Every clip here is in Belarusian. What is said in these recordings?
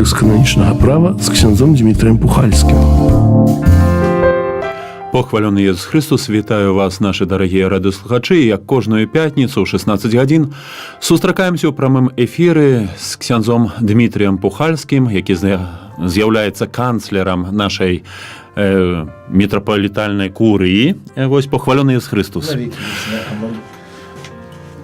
Кодэкс кананічнага права з ксяндзом Дмітрием Пухальскім. Похвалёны Езус Хрыстус! Вітаю вас, нашы дарагія радыёслухачы. Як кожную пятніцу ў 16 гадзін сустракаемся ў прамым эфіры з ксяндзом Дмітрыем Пухальскім, які з'яўляецца канцлерам нашай мітрапалітальнай курыі. Вось, похвалёны Езус Хрыстус!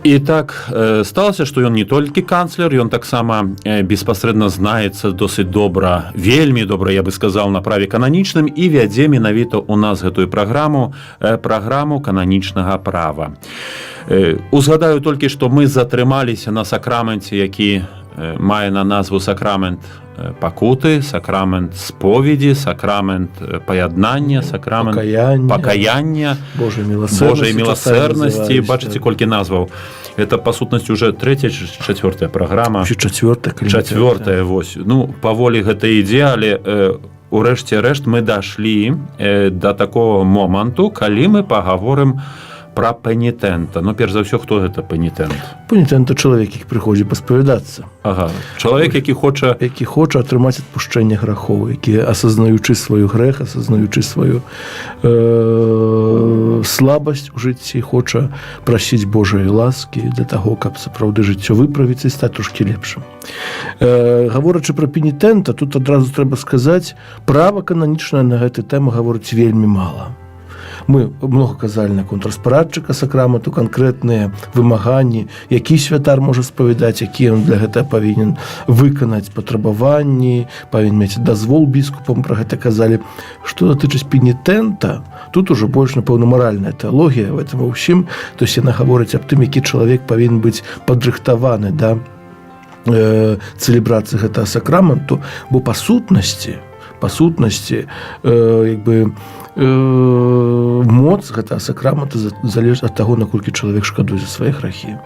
І так сталася, што ён не толькі канцлер, ён таксама беспасрэдна знаецца досыць добра, вельмі добра, я бы сказал, на праве кананічным і вядзе менавіта у нас гэтую праграму, праграму кананічнага права. Узгадаю толькі, што мы затрымаліся на сакраменце, які мае на назву сакрамент пакуты, сакрамент споведзі, сакрамент паяднання, сакрамент Пакаяння, пакаяння, Божай міласэрнасці, Божай міласэрнасці. Часамі. Бачыце, колькі назваў. Это па сутнасці уже третья, чацвёртая праграма. Чацвёртая. Чацвёртая, вось. Ну, паволі гэта ідзе, але урэшце рэшт мы дашлі да такого моманту, калі мы пагаворым пра пенітэнта. Ну, перш за ўсё, хто гэта пенітэнт? Пенітэнт — то чалавек, які прыходзіць паспавядацца. Ага, чалавек, які хоча які хоча атрымаць адпушчэнне грахоў, які, асазнаючы сваю грэх, асазнаючы сваю слабасць у жыцці, хоча прасіць Божай ласкі для таго, каб сапраўды жыццё выправіць і стаць трошкі лепшым. Гаворачы пра пенітэнта, тут адразу трэба сказаць: права кананічнае на гэты тэму гаворыць вельмі мала. Мы много казалі наконт распарадчыка сакраменту, канкрэтныя вымаганні, які святар можа спавядаць, які ён для гэтага павінен выканаць патрабаванні, павінен мець дазвол біскупам, пра гэта казалі. Што датычыць пенітэнта, тут ужо больш, напэўна, маральная тэалогія в этом ва ўсім, то есть яна гаворыць аб тым, які чалавек павінен быць падрыхтаваны да цэлебрацыі гэтага сакраменту, бо па сутнасці як бы моц гэтага сакрамента залежыць ад таго, наколькі чалавек шкадуе за свае грахі.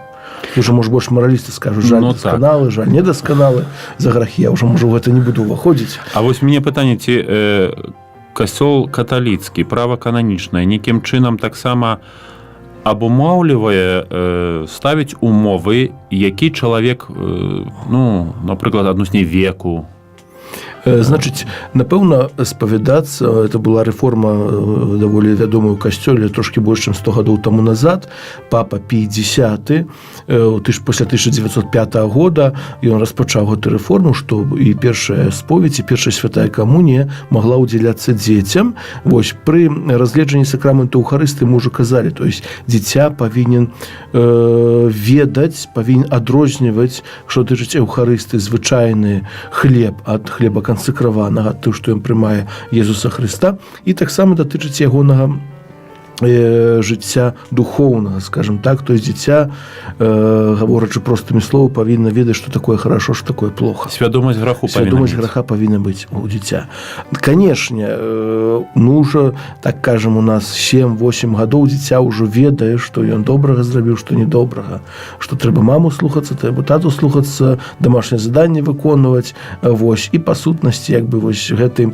Уже, можа, больш маралісты скажуць: жаль Ну, так. дасканалы, жаль недасканалы за грахі. Я ўжо, можа, ў гэта не буду ўваходзіць. А вось мне пытанне: ці касцёл каталіцкі, права кананічнае нейкім чынам таксама абумоўлівае, ставіць умовы, які чалавек, ну, напрыклад, адносне веку? Значыць, напэўна, спавядацца, это была рэформа даволі вядомая ў касцёле трошкі больш чым 100 гадоў таму назад. Папа Пій X ты ж пасля 1905 года ён распачаў гэту рэформу, што і першая споведзь, і першая святая камунія могла ўдзяляцца дзецям. Вось, пры разгледжанні сакраменту Эўхарысты мы ўжо казалі, то есть дзіця павінен ведаць, павінен адрозніваць, што тычыць Эўхарысты, звычайны хлеб ад хлеба кансэкраванага, то, што ён прымае Езуса Хрыста, і таксама датычыць ягонага жыцця духоўнага, скажем так. То есть дзіця, гаворачы простымі словамі, павінна ведаць, что такое хорошо, что такое плохо. Свядомасць граху павінна Свядомасць мець. граха павінна быць у дзіця, канешне. Ну, ўжо, так кажам, у нас 7-8 гадоў дзіця ўжо ведае, што ён добрага зрабіў, што недобрага, што трэба маму слухацца, трэба тату слухацца, домашняе заданне выконваць. Вось, і па сутнасці як бы вось гэты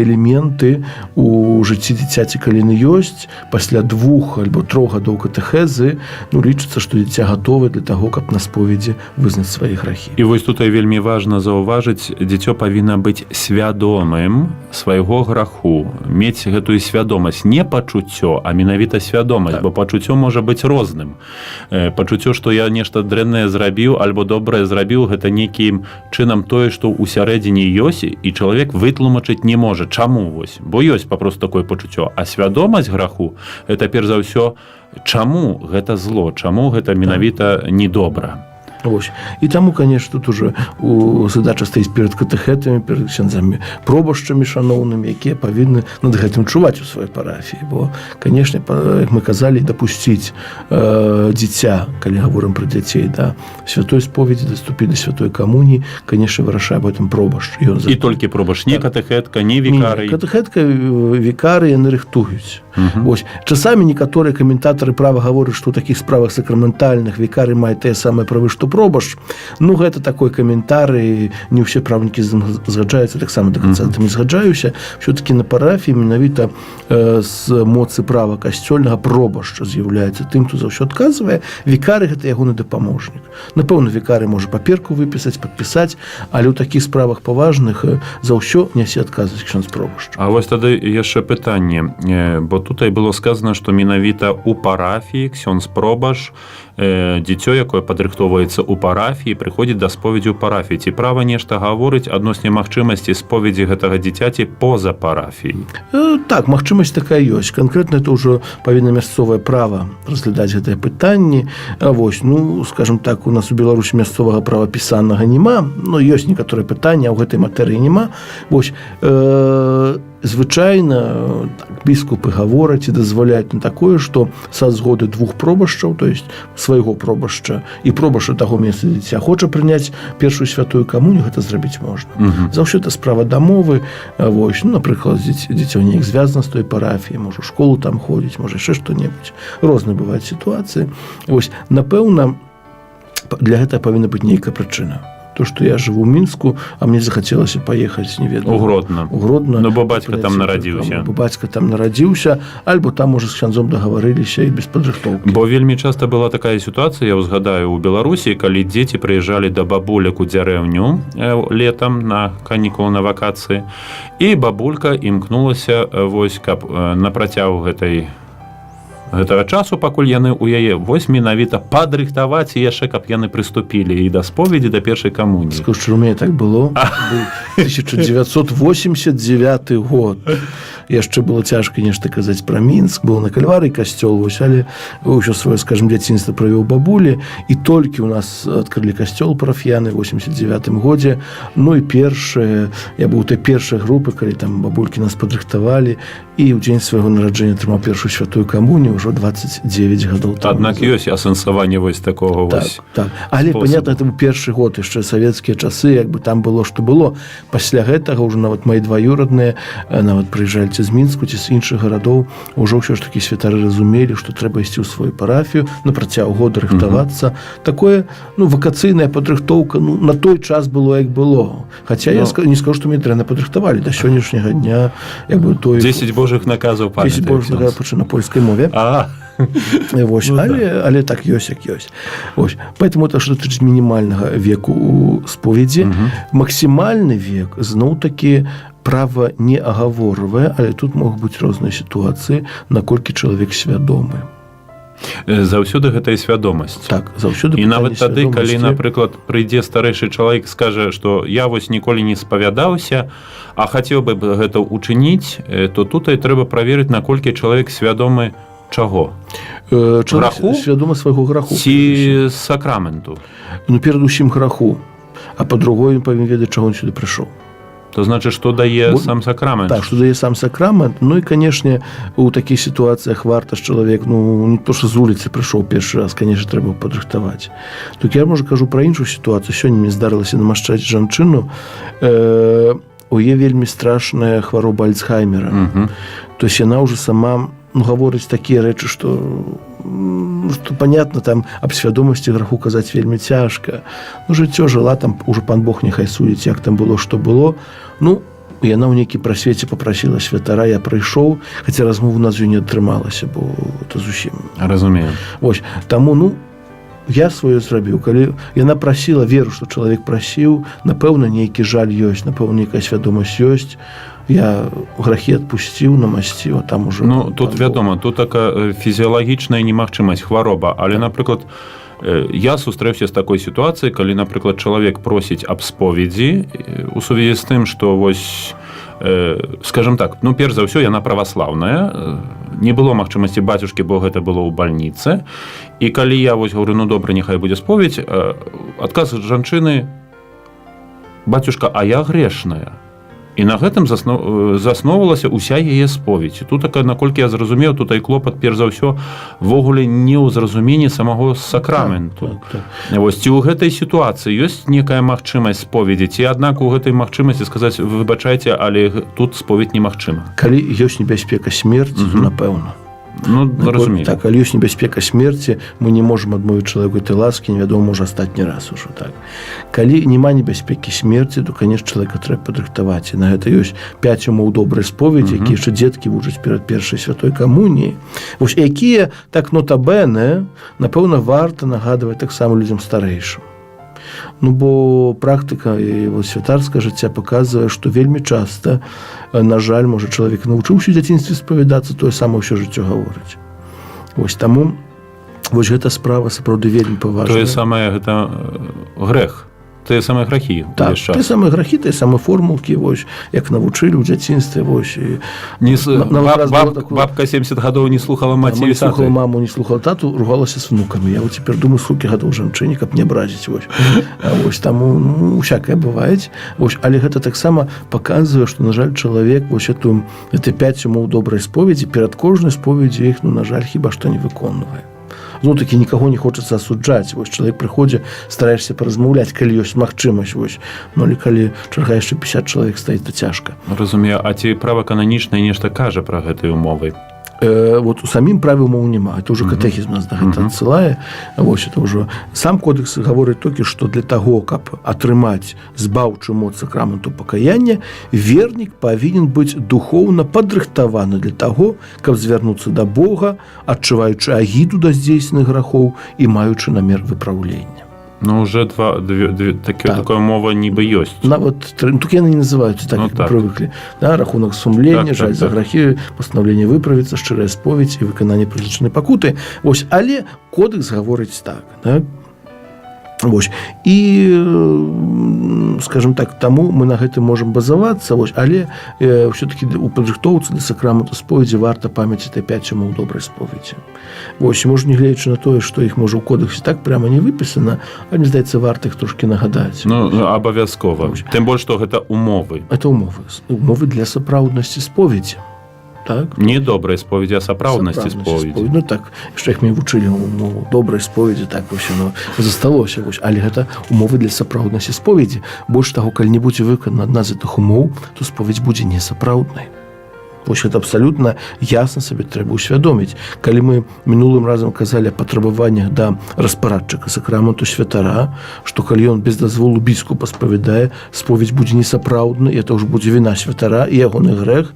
элементы у жыцці дзіцяці, калі яны ёсць, пасля 2 альбо 3 гадоў катэхезы, ну, лічыцца, што дзіця гатовае для таго, каб на споведзі вызнаць свае грахі. І вось тут вельмі важна заўважыць: дзіцё павінна быць свядомым свайго граху, мець гэтую свядомасць, не пачуццё, а менавіта свядомасць, бо пачуццё можа быць розным. Пачуццё, што я нешта дрэннае зрабіў альбо добрае зрабіў, гэта нейкім чынам тое, што ў сярэдзіне ёсць, і чалавек вытлумачыць не можа, чаму вось, бо ёсць папросту такое пачуццё. А свядомасць граху — это перш за ўсё, чаму гэта зло, чаму гэта менавіта недобра. Вось. І таму, конечно, тут уже задача стаіць перад катэхетамі, перад ксяндзамі пробашчамі шаноўнымі, якія павінны над гэтым чуваць у сваёй парафіі. Бо, конечно, як мы казалі, дапусціць дзіця, калі гаворым пра дзяцей, да святой споведзі, даступіць да святой камуніі, конечно, вырашае об этом пробашч. Ён І толькі пробашч, не катэхетка, не вікарый? Катэхетка, вікары, яны рыхтуюць. Вось. Часамі некаторыя каментатары права гавораць, што ў такіх справах сакраментальных вікары мае тыя самыя правы, што пробашч. Ну, гэта такой каментар, і не ўсе праўнікі з ім згаджаюцца, таксама до конца не згаджаюся. Все-таки на парафіі менавіта з моцы права касцёльнага пробашч з'яўляецца тым, хто заўсёды адказвае. Вікары — гэта ягоны дапаможнік. Напэўна, вікары можа паперку выпісаць, падпісаць, але ў такіх справах паважных за ўсё нясе адказваць ксёндз пробашч. А вось тады яшчэ пытанне, бо тут і было сказано, што менавіта у парафіі ксёндз пробашч, дзіцё, якое падрыхтоўваецца ў парафіі, прыходзіць да споведзі ў парафіі. Ці права нешта гаворыць адносна магчымасці споведзі гэтага дзіцяці поза парафіяй? Так, магчымасць такая ёсць. Канкрэтна это ўжо павінна мясцовае права разглядаць гэтае пытанні. А вось, ну, скажем так, у нас у Беларусі мясцовага права пісанага няма, но ёсць некаторыя пытанні, а ў гэтай матэрыі няма. Вось, звычайна так, біскупы гавораць і дазваляюць на такое, што са згоды двух пробашчаў, то есть свайго пробашча і пробашча таго месца, дзіця хоча прыняць першую святую камуню, гэта зрабіць можна. Заўсёды справа дамовы. Вось, ну, напрыклад, дзіцё неяк звязана з той парафіяй, можа, школу там ходзіць, можа, яшчэ што-небудзь. Розныя бываюць сітуацыі. Вось, напэўна, для гэтага павінна быць нейкая прычына. То, что я жыву ў Мінску, а мне захацелася паехаць, не ведаю, У Гродна. У Гродна. Ну, бо бацька там нарадзіўся. Бо бацька там нарадзіўся, альбо там уже з ксяндзом дагаварыліся і без падрыхтоўкі. Бо вельмі часта была такая сітуацыя, я ўзгадаю, у Беларусі, калі дзеці прыязджалі да бабулек у дзярэўню летам на канікулы, на вакацыі, і бабулька імкнулася вось, каб на працягу гэтага часу, пакуль яны ў яе, вось менавіта падрыхтаваць і яшчэ каб яны прыступілі і да споведзі, да першай камуніі. Скажу, што у мяне так было. Быў 1989 год. Яшчэ было цяжка нешта казаць пра Мінск, быў на Кальварыі касцёл, вось, але ўсё сваё, скажем, дзяцінства правёў бабулі, і толькі у нас адкрылі касцёл парафіяны 89 годзе. Ну і першае, я быў у той першай групы, калі там бабулькі нас падрыхтавалі, і ў дзень свайго нараджэння атрымаў першую святую камунію ўжо 29 гадоў таму Аднак назад. ёсць асэнсаванне вось такого Так, вось так. Але спосабу. понятно, это быў першы год, яшчэ савецкія часы, як бы там было, што было. Пасля гэтага ўжо нават мои дваюрадныя нават прыязджалі ці з Мінску, ці з іншых гарадоў, ўжо ўсё ж такі святары разумелі, што трэба ісці ў сваю парафію на працягу года рыхтавацца. Такое, ну, вакацыйная падрыхтоўка, ну, на той час было як было. Хаця я Ну. не скажу, што мне дрэнна падрыхтавалі да сённяшняга дня, як бы той 10 божых наказаў 10 памятае божых ксёндз. пачы на польскай мове. А, Вось, Ну, але так ёсць, як ёсць. Вось. Поэтому это что тычыць мінімальнага веку у споведзі. Максімальны век, зноў-такі, права не агаворвае, але тут могуць быць розныя сітуацыі, наколькі чалавек свядомы. Заўсёды гэта і свядомасць. Так, заўсёды. І нават пытанне тады, калі, свядомасці. напрыклад, прыйдзе старэйшы чалавек, скажа, што я вось ніколі не спавядаўся, а хацеў бы гэта учыніць, то тут і трэба праверыць, наколькі чалавек свядомы чаго? Чалавек Граху? свядомы свайго граху. Ці сакраменту? Ну, перадусім граху. А па-другое, ён павінен ведаць, чаго ён сюды прыйшоў. То значыць, што дае сам сакрамент. Так, што дае сам сакрамент. Ну і, канешне, у такіх сітуацыях варта ж, чалавек, ну, не то что з вуліцы прыйшоў першы раз, конечно, трэба падрыхтаваць. Тут я, можа, кажу пра іншую сітуацыю. Сёння мне здарылася намашчаць жанчыну, у яе вельмі страшная хвароба Альцгаймера. То есть яна уже сама, ну, гаворыць такія рэчы, что понятно, там аб свядомасці граху казаць вельмі цяжка. Ну, жыццё жыла там уже, пан Бог няхай судзіць, як там было, что было. Ну, яна ў нейкі прасвеце попросила святара, я прыйшоў, хаця размову нас не атрымалася, бо это зусім Разумею. Вось таму, ну, я сваё зрабіў. Калі яна прасіла, веру, што чалавек прасіў, напэўна, нейкі жаль ёсць, напэўна, нейкая свядомасць ёсць. Я грахі адпусціў, намасціў, а там уже Ну, тут пан Бог. вядома, тут такая фізіялагічная немагчымасць, хвароба, але, напрыклад, я сустрэўся з такой сітуацыяй, калі, напрыклад, чалавек просіць аб споведзі у сувязі з тым, што вось, скажем так, ну, перш за ўсё, яна праваслаўная, не было магчымасці бацюшкі, бо гэта было ў бальніцы, і калі я вось говорю: «Ну добра, няхай будзе споведзь», адказ жанчыны: «Бацюшка, а я грэшная». І на гэтым засноўвалася ўся яе споведзь. Тут така, наколькі я зразумеў, тут і клопат перш за ўсё увогуле не ў зразуменні самого сакраменту. Так. Вось ці ў гэтай сітуацыі ёсць некая магчымасць споведзі, ці аднак у гэтай магчымасці сказаць: «Выбачайце, але тут споведь немагчыма»? Калі ёсць небяспека смерці, то напэўна. Ну, разумею. Так, калі ёсць небяспека смерці, мы не можам адмовіць чалавеку этой ласкі, невядома, можа астатні раз ужо, так. Калі няма небяспекі смерці, то, конечно, чалавека трэба падрыхтаваць. І на гэта ёсць пяць умоў добрай споведзі, якія яшчэ дзеткі вучаць перад першай святой камуніі. Вось, якія так, нотабене, напэўна, варта нагадваць таксама людзям старэйшым. Ну, бо практыка і вот святарскае жыцця паказвае, што вельмі часта, на жаль, можа, чалавек навучыўся ў дзяцінстве спавядацца, тое самае ўсё жыццё гаворыць. Вось таму вось гэта справа сапраўды вельмі паважная. Тое самае гэта грэх, тыя самыя грахі Так, увесь час. тыя самыя грахі, тыя самыя формулкі, вось, як навучылі ў дзяцінстве, вось, і Не, нават раз было бабка 70 гадоў не слухала маці Мама і не слухала таты. маму, не слухала тату, ругалася з внукамі. Я вот цяпер думаю, сколькі гадоў жанчыне, каб не абразіць, вось. А вось таму, ну, усякае бывае. Вось, але гэта таксама паказвае, што, на жаль, чалавек вось это пяць умоў добрай споведзі перад кожнай споведзю іх, ну, на жаль, хіба што не выконвае. Ну, такі нікаго не хочацца асуджаць. Вось чалавек прыходзіць, стараешся паразмаўляць, калі ёсць магчымасць, вось. Ну, але калі чарга яшчэ 50 чалавек стаіць, то цяжка. Разумею, а ці права кананічнае нешта кажа пра гэтыя умовы? Вот у самім праве умоў няма, это уже катэхізм нас на гэта адсылае. Вось, это ўжо сам кодэкс гаворыць толькі, што для таго, каб атрымаць збаўчую моц сакраменту пакаяння, вернік павінен быць духоўна падрыхтаваны для таго, каб звярнуцца да Бога, адчуваючы агіду да здзейсненых грахоў і маючы намер выпраўлення. Ну, уже два две, две, такі, Так. такая мова нібы ёсць. Нават ну, тут яны не называюцца так, Ну, як мы так. прывыклі, да, рахунак сумлення, жаль за грахі, пастанаўленне выправіцца, шчырая споведзь і выкананне прызначанай пакуты. Вось, але кодэкс гаворыць так, да? Вось. І скажем так, таму мы на гэтым можам базавацца, вось, але все-таки у падрыхтоўцы да сакраменту споведзі варта памяць это пяць умоў добрай споведзі. Вось, можа, не гледзячы на тое, што іх, можа, ў кодэксе так прямо не выпісана, а мне здаецца, варта іх трошки нагадаць. Ну, абавязкова, тым больш што гэта умовы. Это умовы для сапраўднасці споведзі, так. Не добрай споведзі, а сапраўднасці Сапраўднасці споведзі. Ну так, яшчэ як мяне вучылі умову добрай споведзі, так вось яно засталося, вось. Але гэта умовы для сапраўднасці споведзі. Больш таго, калі не будзе выканана адна з гэтых умоў, то споведзь будзе несапраўднай. Вось гэта абсалютна ясна сабе трэба ўсвядоміць. Калі мы мінулым разам казалі о патрабаваннях да распарадчыка сакраменту, святара, што калі ён без дазволу біскупа спавядае, споведзь будзе несапраўдна, і это ўжо будзе віна святара і ягоны грэх,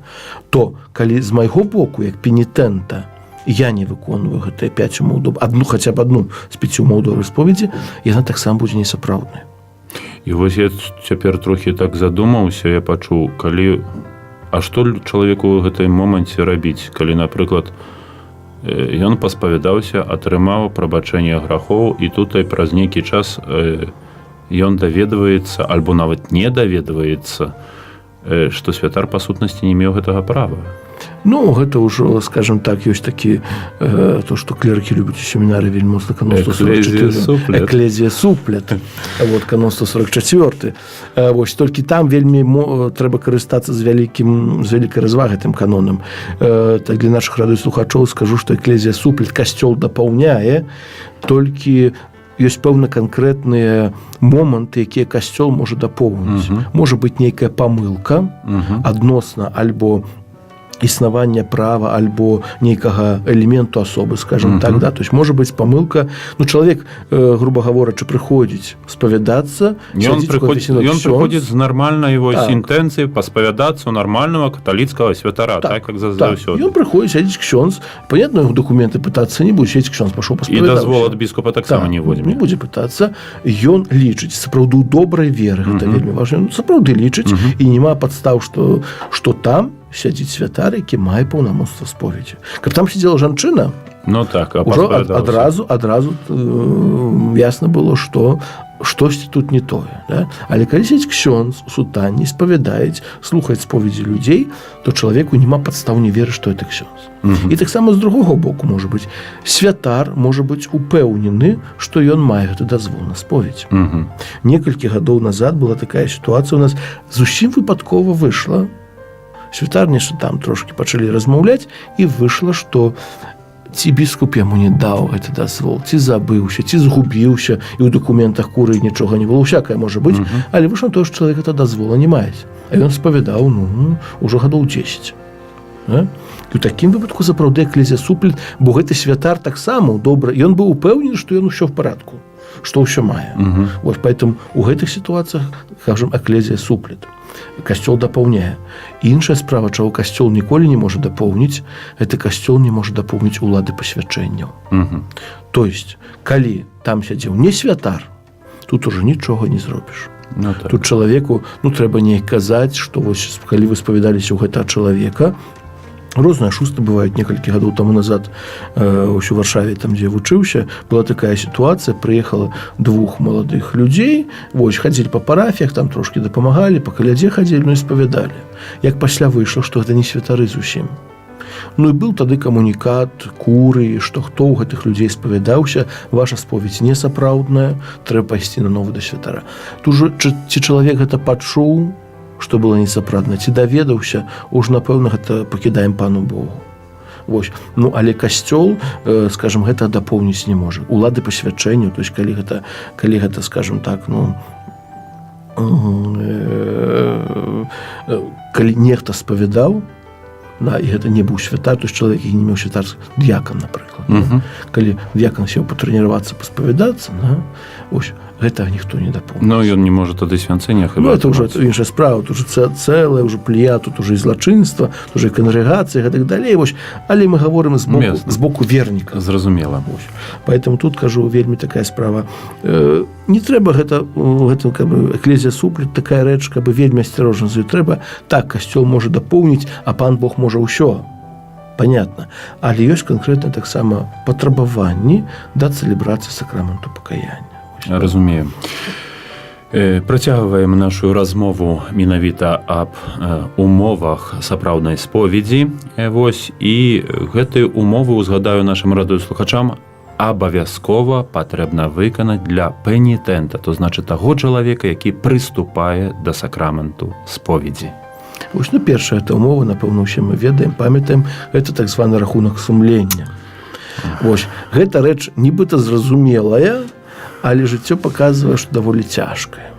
то калі з майго боку, як пенітэнта, я не выконваю гэтыя пяць умоў адну, хаця б адну з пяці умоў добрай споведзі, яна таксама будзе несапраўднай. І вось я цяпер трохі так задумаўся, я пачуў, калі, а што чалавеку ў гэтым моманце рабіць, калі, напрыклад, ён паспавядаўся, атрымаў прабачэнне грахоў, і тут праз нейкі час ён даведваецца альбо нават не даведваецца, што святар па сутнасці не меў гэтага права? Ну, гэта ўжо, скажем так, ёсць такі то, што клерыкі любяць у семінары вельмі моцна, канон Ecclesia 144. Supplet. Ecclesia supplet. Вот, канон 144. Вось, толькі там вельмі трэба карыстацца з вялікай развагай тым канонам. Так, для нашых радыёслухачоў скажу, што ecclesia supplet, касцёл дапаўняе, толькі ёсць пэўна канкрэтныя моманты, якія касцёл можа дапоўніць. Можа быць нейкая памылка адносна альбо існавання права, альбо нейкага элементу асобы, скажем так, да, то есть можа быць памылка, ну, чалавек, грубо гаворачы, прыходзіць спавядацца, Ён сядзіць у прыходзіць, канфесійнага ён ксёндз. прыходзіць з нармальнай вось інтэнцыі паспавядацца у нармальнага каталіцкага святара, так, як заўсёды. Ён прыходзіць, сядзіць ксёндз, понятно, яго дакументы пытацца не будзе, сядзіць ксёндз, пашоў І паспавядаўся. дазвол ад біскупа таксама не возьме. Не будзе пытацца. Ён лічыць сапраўды ў добрай веры, гэта вельмі важна. Ён сапраўды лічыць, і няма падстаў, што там сядзіць святар, які мае паўнамоцтва споведзі. Каб там сидела жанчына, Ну так, а ўжо паспавядаўся. адразу ясна было, што штосьці тут не тое, да? Але калі сядзіць ксёндз у сутанні, спавядаюць, слухаць споведзі людзей, то чалавеку няма падстаў не веры, што это ксёндз. І таксама з другога боку, можа быць, святар можа быць упэўнены, што ён мае гэты дазвол на споведзь. Некалькі гадоў назад была такая сітуацыя у нас, зусім выпадкова выйшла. Святар нешта там трошки пачалі размаўляць, і выйшла, што ці біскуп яму не даў гэты дазвол, ці забыўся, ці згубіўся, і ў дакументах куры нічога не было, усякае можа быць, але выйшла то, што чалавек гэта дазвола не маюць, а ён спавядаў, ну, ўжо гадоў 10, да? І у такім выпадку сапраўды ecclesia supplet, бо гэты святар таксама добра, ён быў упэўнены, што ён усё в парадку, што ўсё мае. Вот поэтому у гэтых сітуацыях, скажем, ecclesia supplet, касцёл дапаўняе. Іншая справа, чаго касцёл ніколі не можа дапоўніць, это касцёл не можа дапоўніць улады пасвячэнняў. То есть калі там сядзеў не святар, тут уже нічога не зробіш. Ну, так. Тут чалавеку, ну, трэба неяк казаць, што вось калі вы спавядаліся ў гэтага чалавека. Розныя шусты бываюць. Некалькі гадоў таму назад ось у Варшаве, там, дзе я вучыўся, была такая сітуацыя: прыехала двух маладых людзей, вось, хадзілі па парафіях, там трошки дапамагалі, па калядзе хадзілі, ну і спавядалі. Як пасля выйшла, што гэта не святары зусім. Ну і быў тады камунікат курыі, што хто ў гэтых людзей спавядаўся, ваша споведзь несапраўдная, трэба пайсці на новы да святара. Тут жа, ці чалавек гэта пачуў, што было несапраўдна, ці даведаўся, уж, напэўна, гэта пакідаем пану Богу. Вось. Ну, але касцёл, скажем, гэта дапоўніць не можа. Улады пасвячэння, то есть калі гэта, скажем так, ну, калі нехта спавядаў, да, і гэта не быў святар, то есть чалавек, які не меў святарск, д'якан, напрыклад. Калі д'якан сеў патрэніравацца, паспавядацца, да, ось, гэта ніхто не дапоўніць. Ну, ён не можа тады свянцэння хіба Ну, это уже атрымаць. іншая справа, тут уже цэлая уже плея, тут уже і злачынства, тут уже і кангрэгацыя, гэтак далей, вось. Але мы гаворым з боку, Ясна. з боку верніка. Зразумела. Вось. Поэтому тут, кажу, вельмі такая справа. Не трэба гэта, гэта как бы, ecclesia supplet, такая рэч, как бы, вельмі асцярожна з ёй трэба. Так, касцёл можа дапоўніць, а пан Бог можа ўсё. Понятно. Але ёсць канкрэтна таксама патрабаванні да цэлебрацыі сакраменту пакаяння. Вось так. Разумею. Працягваем нашу размову менавіта аб умовах сапраўднай споведзі. Вось і гэтыя умовы, узгадаю нашым радыёслухачам, абавязкова патрэбна выканаць для пенітэнта, то значит таго чалавека, які прыступае да сакраменту споведзі. Вось, ну, першая эта умова, напэўна, усе мы ведаем, памятаем, это так званы рахунак сумлення. Вось, гэта рэч нібыта зразумелая, але жыццё паказвае, што даволі цяжкая.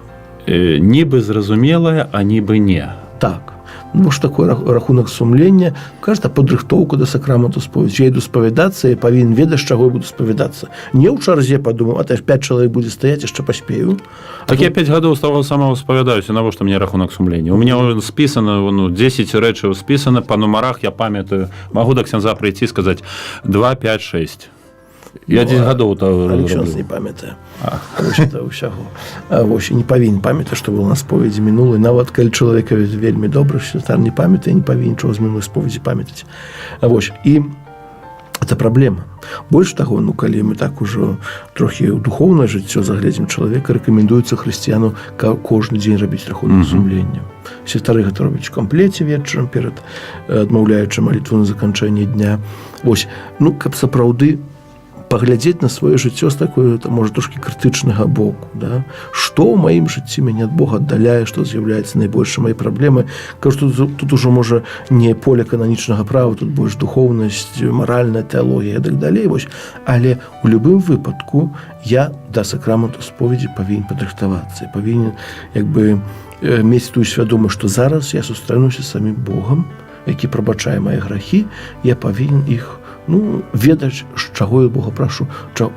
Нібы зразумелая, а нібы не. Так. Ну, ж такой рахунак сумлення, кажа, падрыхтоўку да сакраменту споведзі. Я іду спавядацца, я павінен ведаць, з чаго я буду спавядацца. Не ў чарзе падумаў, а ж 5 чалавек будзе стаяць, яшчэ паспею. Так я 5 гадоў з таго самого спавядаюся, навошта мне рахунак сумлення? У меня спісана, ну, 10 рэчаў спісана па нумарах, я памятаю. Магу да ксяндза прыйці, сказаць 2, 5, 6. Я Ну, 10 гадоў то Але ксёндз раблю. не памятае. Вось это ўсяго. А, вось, і не павінен памятаць, што было на споведзі мінулай. Нават калі чалавека вельмі добры, святар не памятае, не павінен чого з мінулай споведзі памятаць. А вось, і это праблема. Больш таго, ну, калі мы так ужо трохі ў духоўнае жыццё загледзім чалавека, рэкамендуецца хрысціяну кожны дзень рабіць рахунак сумлення. Святары гэта робяць у камплеце вечарам перад адмаўляючы малітву на заканчэнне дня. Вось, ну, каб сапраўды паглядзець на сваё жыццё з такой, там, можа, трошки крытычнага боку, да? Што ў маім жыцці мяне ад Бога аддаляе, што з'яўляецца найбольшай маёй праблемай. Кажу, тут ужо, можа, не поле кананічнага права, тут больш духоўнасць, маральная тэалогія і так далей, вось. Але у любым выпадку я да сакраменту споведзі павінен падрыхтавацца, павінен як бы мець тую свядомасць, што зараз я сустрэнуся з самім Богам, які прабачае мае грахі, я павінен іх, ну, ведаць, з чаго я Бога прашу,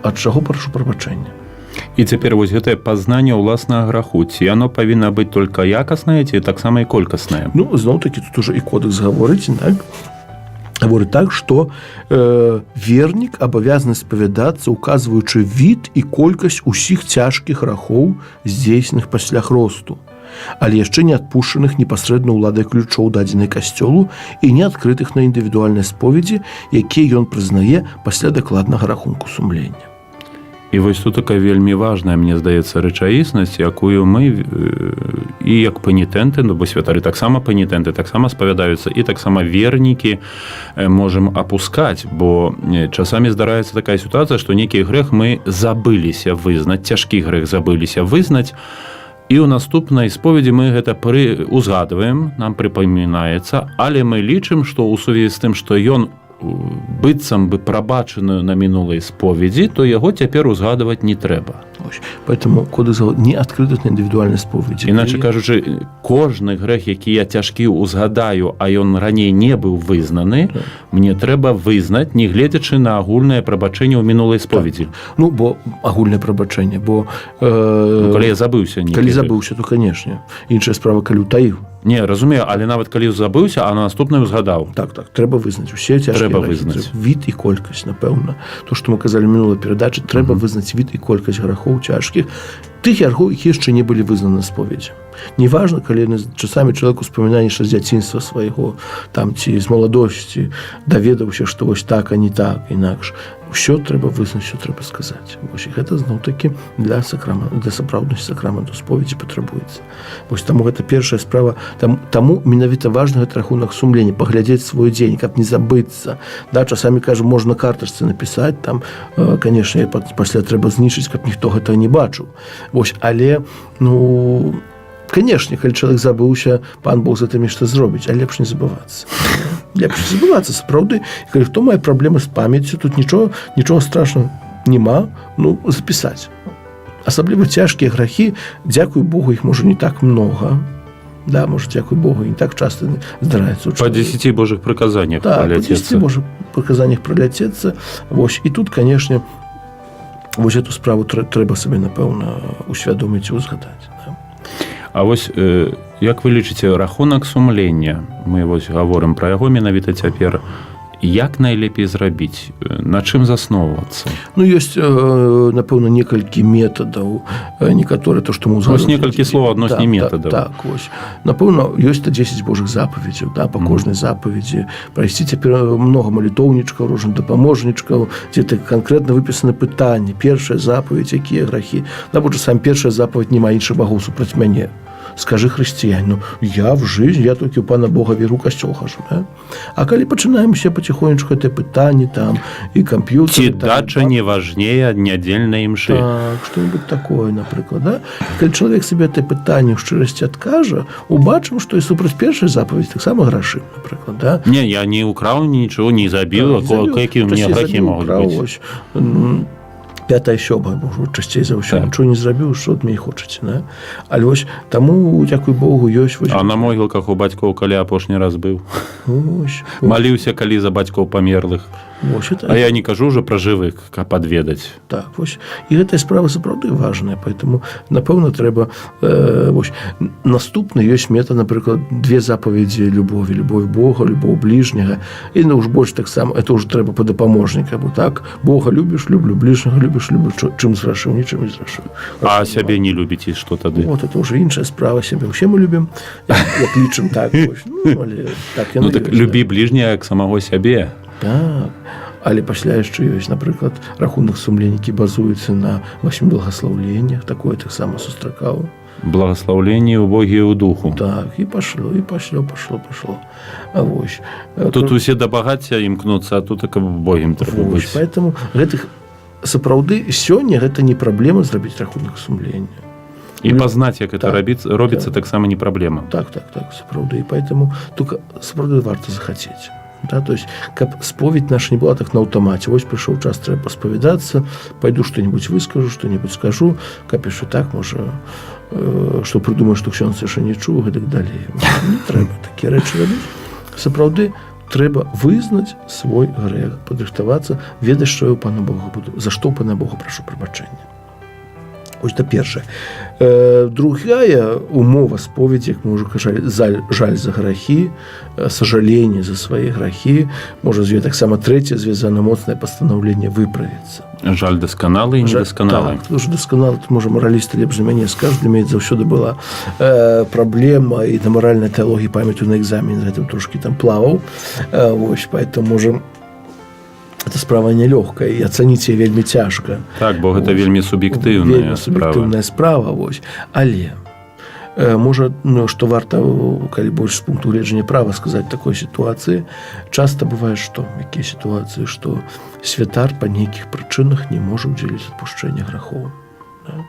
ад чаго прашу прабачэння. І цяпер вось гэтае пазнанне ўласнага граху, ці яно павінна быць только якаснае, ці таксама і колькаснае? Ну, зноў такі тут уже і кодэкс гаворыць, так, гаворыць так, што вернік абавязаны спавядацца, указваючы від і колькасць усіх цяжкіх грахоў, здзейсненых пасля хросту, але яшчэ не адпушчаных непасрэдна ўладай ключоў, дадзенай касцёлу, і не адкрытых на індывідуальнай споведзі, якія ён прызнае пасля дакладнага рахунку сумлення. І вось тут такая вельмі важная, мне здаецца, рэчаіснасць, якую мы і як пенітэнты, ну, бо святары таксама пенітэнты, таксама спавядаюцца, і таксама вернікі, можам апускаць, бо часамі здараецца такая сітуацыя, што нейкі грэх мы забыліся вызнаць, цяжкі грэх забыліся вызнаць, і ў наступнай споведзі мы гэта узгадваем, нам прыпамінаецца, але мы лічым, што ў сувязі з тым, што ён быццам бы прабачаную на мінулай споведзі, то яго цяпер узгадваць не трэба. Вось. Поэтому кодэкс не адкрыты на індывідуальнай споведзі. Іначай кажучы, кожны грэх, які я цяжкі узгадаю, а ён раней не быў вызнаны, так, мне трэба вызнаць, не гледзячы на агульнае прабачэнне ў мінулай споведзі. Так. Ну, бо агульнае прабачэнне, бо ну, калі я забыўся. Калі забыўся, то канешне. Іншая справа, калі утаіў. Не, разумею, але нават калі забыўся, а на наступную згадаў. Так, трэба вызнаць усе цяжкія Трэба грахі. вызнаць. Від і колькасць, напэўна. То, што мы казалі мінулай перадачы, трэба вызнаць від і колькасць грахоў цяжкіх, тых грахоў, які яшчэ не былі вызнаны на споведзі. Неважна, калі яны, часамі чалавек успамінае яшчэ з дзяцінства свайго там ці з маладосці, даведаўся, што вось так, а не так, інакш. Ўсё трэба вызнаць, всё трэба сказаць. Вось, і гэта зноў-такі для сапраўднасці сакраменту споведзі патрабуецца. Вось таму гэта першая справа. Таму менавіта важна гэты рахунак сумлення, паглядзець свой дзень, каб не забыцца. Да, часамі кажу, можна картачцы напісаць там, конечно, пасля трэба знішчыць, каб ніхто гэта не бачыў. Вось, але, ну, канешне, калі чалавек забыўся, пан Бог за тым нешта зробіць, а лепш не забывацца. Лепш не забывацца, сапраўды. Калі хто мае праблемы з памяццю, тут нічого страшного няма, ну, запісаць. Асабліва цяжкія грахі, дзякуй Богу, іх можа не так много. Да, можа, дзякуй Богу, не так часто здараецца у По чалавека. 10 божых прыказаннях Так, по праляцецца. 10 можа прыказаннях праляцецца. Вось, і тут, канешне, вось эту справу трэба сабе, напэўна, усвядоміць і узгадаць. Да? А вось як вы лічыце, рахунак сумлення, мы вось гаворым пра яго менавіта цяпер, як найлепей зрабіць, на чым засноўвацца? Ну, ёсць, напэўна, некалькі метадаў, некаторыя то, што мы Вось некалькі слоў адносна метадаў. Так, вось. Напэўна, ёсць то 10 Божых запаведзяў, да, па кожнай запаведзі прайсці. Цяпер много малітоўнічкаў, розных дапаможнічкаў, дзе так канкрэтна выпісаны пытанні: першая запаведь, якія грахі. Да, бо сам першая запаведь: «Няма іншых багоў супраць мяне». Скажи хрысціянину: я в жизнь, я толькі ў пана Бога веру, касцёл хожу, да? А калі пачынаем усе потихонечку это пытанні там і камп'ютер Ці дача не важнее нядзельнай імшы? Так, что-нибудь такое, напрыклад, да? Калі чалавек сабе это пытанне ў шчырасці адкажа, убачым, што і супраць першай запаведзі таксама грашым, напрыклад, да? Не, я не украў нічого, не забіў. Так, не забіў. Які у меня Часцей грахі забіў, могуць украў, быць? Вось. Пятая сёмая, можа, часцей за ўсё нічого не зрабіў, што ад мяне хочаце, да? Але вось таму, дзякуй Богу, ёсць вось А на могілках у бацькоў калі апошні раз быў? Вось, Маліўся калі за бацькоў памерлых? Вось, это А я не кажу уже пра жывых, каб адведаць. Так, вось. І гэтая справа сапраўды важная, поэтому, напэўна, трэба вось. Наступны ёсць метад, напрыклад, две запаведзі любові: любовь Бога, любоў бліжняга. І, ну, уж больш таксама это уже трэба па дапаможніка, бо так: Бога любіш — люблю, бліжняга любіш — люблю, чым зграшыў? Нічым не зграшыў. А сябе не любіце, што тады? Вот это уже іншая справа. Сябе ўсе мы любім, як лічым, так, вось. Ну, але так яно Ну так ёсць, любі бліжняга як самого сябе. Так. Але пасля яшчэ ёсць, напрыклад, рахунак сумлення, які базуецца на восьмі благаслаўленнях, такое таксама сустракаў. Благаслаўленні убогія ў духу. Так, і пошло, і пошло, пошло, пошло. А вось. Тут усе да багацця імкнуцца, а тут так убогім трэба Вось, быць. поэтому гэтых сапраўды сёння гэта не праблема зрабіць рахунак сумлення. І пазнаць, як это рабіць, робіцца, таксама не праблема. Так, сапраўды. І поэтому только сапраўды варта захацець. Да, то есть, каб споведь наша не была так на аўтамаце: вось прыйшоў час, трэба паспавядацца, пойду что-нибудь выскажу, что-нибудь скажу, каб яшчэ так, можа, што прыдумаю, што ксёндз яшчэ не чуў, гэтак далей. Не трэба такія рэчы рабіць. Сапраўды трэба вызнаць свой грэх, падрыхтавацца, ведаць, што я ў пана Бога буду, за што ў пана Бога прашу прабачэння. Ось это першае. Другая умова споведзі, як мы ўжо кажалі, жаль за грахі, сожаление за свае грахі. Можа, з ёй таксама трэцяе звязана моцнае пастанаўленне выправіцца. Жаль дасканалы і недасканалы. Так, уже дасканалы, тут, можа, маралісты лепш за мяне скажуць, для мяне заўсёды была праблема, і на маральнай тэалогіі, памятаю, на экзамене з гэтым трошкі там плаваў. Вось, поэтому, можа, эта справа нялёгкая, і ацаніць яе вельмі цяжка. Так, бо гэта Вось. вельмі суб'ектыўная Вельмі справа. суб'ектыўная справа, вось. Але можа, ну, што варта, калі больш з пункту гледжання права сказаць, такой сітуацыі часта бывае, што якія сітуацыі, што святар па нейкіх прычынах не можа удзеліць адпушчэння грахоў, да?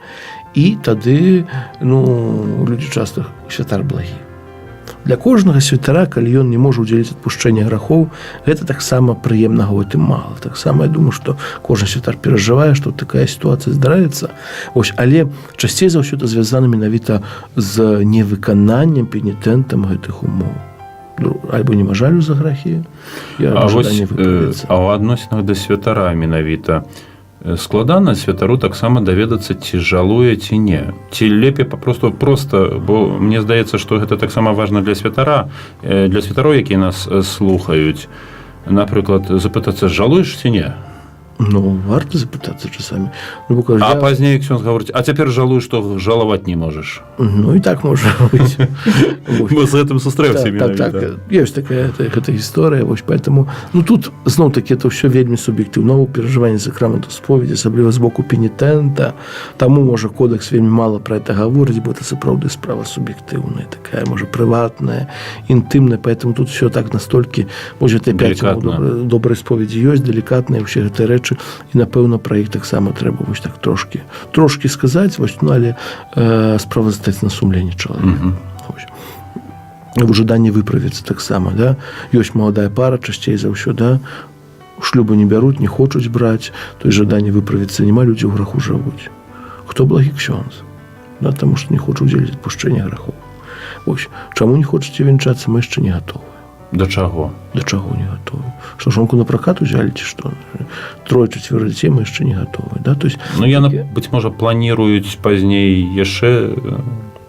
І тады, ну, людзі часта: святар благі. Для кожнага святара, калі ён не можа удзяліць адпушчэнне грахоў, гэта таксама прыемнага ў гэтым мала. Таксама я думаю, што кожны святар перажывае, што такая сітуацыя здараецца. Вось, але часцей за ўсё это звязана менавіта з невыкананнем пенітэнтам гэтых умоў. Ну, альбо няма жалю за грахі, А вось, жаданне выправіцца. А ў адносінах да святара менавіта складана святару таксама даведацца, ці жалуе, ці не, ці лепей папросту просто, бо мне здаецца, што гэта таксама важна для святара, для святароў, якія нас слухаюць, напрыклад, запытацца: «Жалуеш ці не?» Ну, варта запытацца часамі. Ну, бо кажу, А пазней ксёндз гаворыць: «А цяпер жалуй, што жалаваць не можаш». Ну і так можа быць. Вось. Бо з гэтым сустрэўся. Так, ёсць такая гэта гісторыя. Вось, поэтому, ну, тут зноў таки это ўсё вельмі суб'ектыўна ў перажыванні сакраменту споведзі, асабліва з боку пенітэнта. Таму, можа, кодэкс вельмі мала пра это гаворыць, бо это сапраўды справа суб'ектыўная такая, можа, прыватная, інтымная. Поэтому тут все так настолькі, вось, гэта пяць Далікатна. Добрай споведзі ёсць, далікатныя ўсе гэтыя рэчы, і, напэўна, пра іх таксама трэба вось так трошки сказаць, вось, ну, але справа застаецца на сумленні чалавека. Вось. В жаданні выправіцца таксама, да? Ёсць маладая пара, часцей за ўсё, да, шлюбу не бяруць, не хочуць браць, то есть жаданне выправіцца няма, людзі ў граху жывуць. Хто благі ксёндз, да, таму што не хоча удзеліць адпушчэння грахоў. Ось чаму не хочаце вянчацца? Мы яшчэ не гатовы. Да чаго? Да чаго не гатовы? Што, жонку на пракат узялі, ці што? Трое, чацвёра дзяцей, мы яшчэ не гатовы, да, то есть Ну, яна, быць можа, планіруюць пазней яшчэ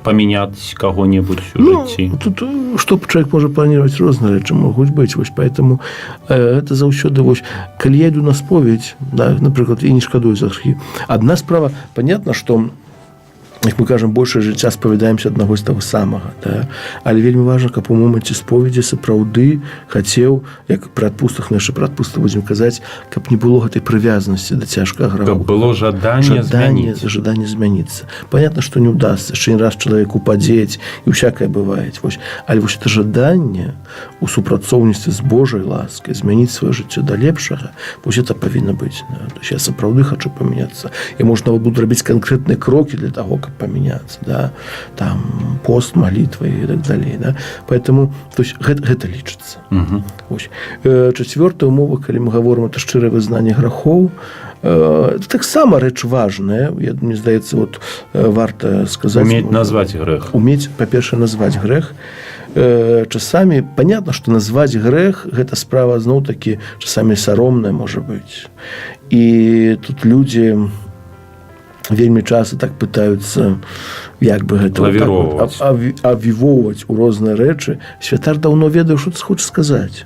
памяняць каго-небудзь у Ну, жыцці. тут што чалавек можа планировать, розныя рэчы могуць быць. Вось, поэтому это заўсёды, вось, калі я иду на споведь, да, напрыклад, і не шкадую за грахі, одна справа. Понятно, что, як мы кажам, большае жыцця спавядаемся аднаго з таго самага, да? Але вельмі важна, каб у моманце споведзі сапраўды хацеў, як пры адпустах, нашы пра адпусты будзем казаць, каб не было гэтай прывязанасці да цяжкага граху. Каб было жаданне Жаданне, змяніць. Жаданне змяніцца. Понятно, что не удастся, яшчэ не раз чалавек упадзець, і всякое бывает, вось. Але вось это жаданне у супрацоўніцтве з Божай ласкай змяніць сваё жыццё да лепшага, вось это павінна быць, да? То есть я сапраўды хочу памяняцца, я, можна, буду рабіць канкрэтныя крокі для того, каб памяняцца, да? Там пост, молитва и так далей, да? Поэтому, то есть, гэта лічыцца. Ось. Чацвёртая умова, калі мы гаворым, это шчырае вызнанне грахоў. Это таксама рэч важная, я, мне здаецца, вот, варта сказаць. Уметь назваць грэх. Уметь, па-першае, назваць грэх. Часамі понятно, что назваць грэх — гэта справа зноў такі часамі саромная можа быць, і тут людзі вельмі часто так пытаюцца, як бы гэта, вот так вот, Лавіроўваць. Авівоўваць у розныя рэчы. Святар даўно ведаў, што ты хочаш сказаць,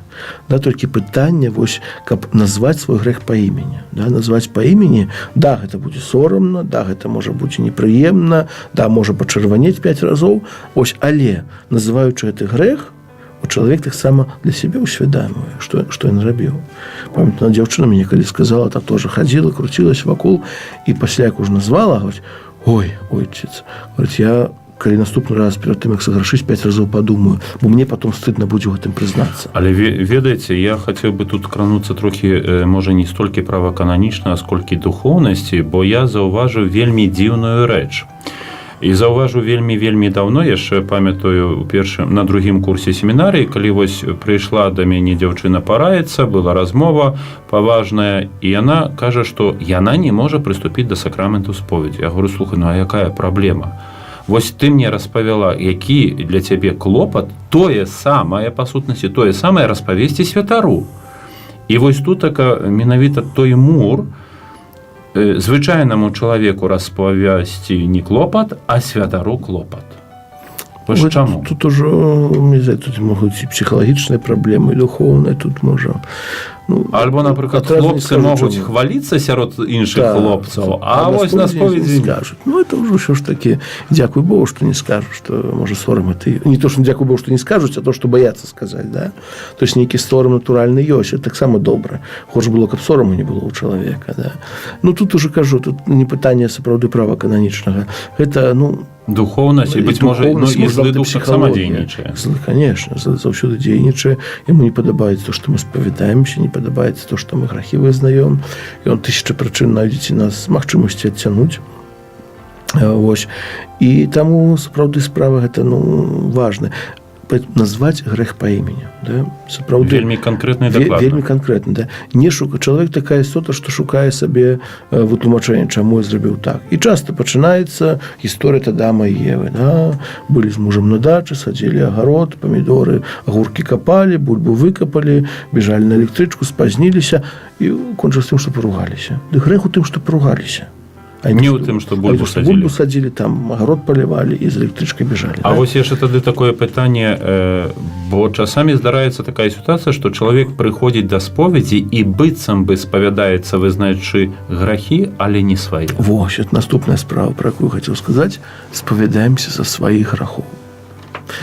да, толькі пытанне, вось, каб назваць свой грэх па імені, да, назваць па імені. Да, гэта будзе сорамна, да, гэта можа быць непрыемна, да, можа пачырванець пяць разоў, ось, але, называючы гэты грэх, у чалавек таксама для сябе ўсвядамвае, што ён рабіў. Памятаю, дзяўчына мне калі сказала, так тоже хадзіла, круцілась вакол, і пасля, як уже назвала, говорит: «Ой, ойцец, — говорит, — я калі наступны раз перад тым, як саграшыць, пяць разоў падумаю, бо мне потом стыдно будзе ў гэтым прызнацца». Але ведаеце, я хацеў бы тут крануцца трохі, можа, не столькі права кананічна, сколькі духоўнасці, бо я заўважыў вельмі дзіўную рэч. І заўважыў вельмі, вельмі даўно, яшчэ памятаю, у першым, на другім курсе семінарыі, калі вось прыйшла да мяне дзяўчына параіцца, была размова паважная, і яна кажа, што яна не можа прыступіць да сакраменту споведзі. Я говорю: «Слухай, ну а якая праблема? Вось ты мне распавяла, які для цябе клопат, тое самае, па сутнасці, тое самае распавесці святару». І вось тут така менавіта той мур, звычайнаму чалавеку распавясці не клопат, а святару клопат. Вось Вот. чаму? Тут ужо, не знаю, тут могуць і псіхалагічныя праблемы, і духоўныя, тут можа, ну, Альбо, напрыклад, адразу не хлопцы скажу, могуць чаму. хваліцца сярод іншых хлопцаў, а вось на не споведзі скажуць. Ну, это ўжо ўсё ж таки, дзякуй Богу, что не скажут, что, можа, сорам это не то, что дзякуй Богу, что не скажуць, а то, что боятся сказать, да? То есть нейкі сорам натуральны ёсць, это таксама добра. Горш было, каб сораму не было у чалавека, да? Ну, тут уже кажу, тут не пытанне сапраўды права кананічнага, гэта, ну, Духоўнасць і, быць можа, ну, духоўнасць, і можа, злы нават і дух таксама псіхалогія. дзейнічае. Злы, конечно, злы заўсёды дзейнічае. Яму не падабаецца то, што мы спавядаемся, не падабаецца то, што мы грахі вызнаём, і он тысяча прычын найдзеце нас магчымасці адцянуць. Вось, і таму сапраўды справа гэта, ну, важная. Назваць грэх па імені, да? Сапраўды. Вельмі канкрэтна і дакладна. Вельмі канкрэтна, да. Не шука чалавек такая істота, што шукае сабе вытлумачэнне, чаму я зрабіў так. І часто пачынаецца гісторыя Адама і Евы, да? Былі з мужам на дачы, садзілі агарод, памідоры, агуркі капалі, бульбу выкапалі, бежалі на электрычку, спазніліся і кончылася тым, што паругаліся. Ды грэх у тым, што паругаліся. А Не ў тым, што бульбу а садзілі. Бульбу садзілі, там агарод палівалі і з электрычкай бежалі. А вось яшчэ тады такое пытанне, бо часамі здараецца такая сітуацыя, што чалавек прыходзіць да споведзі і быццам бы спавядаецца, вызнаючы грахі, але не свае. Вось это наступная справа, про якую хацеў сказаць: спавядаемся са сваіх грахоў.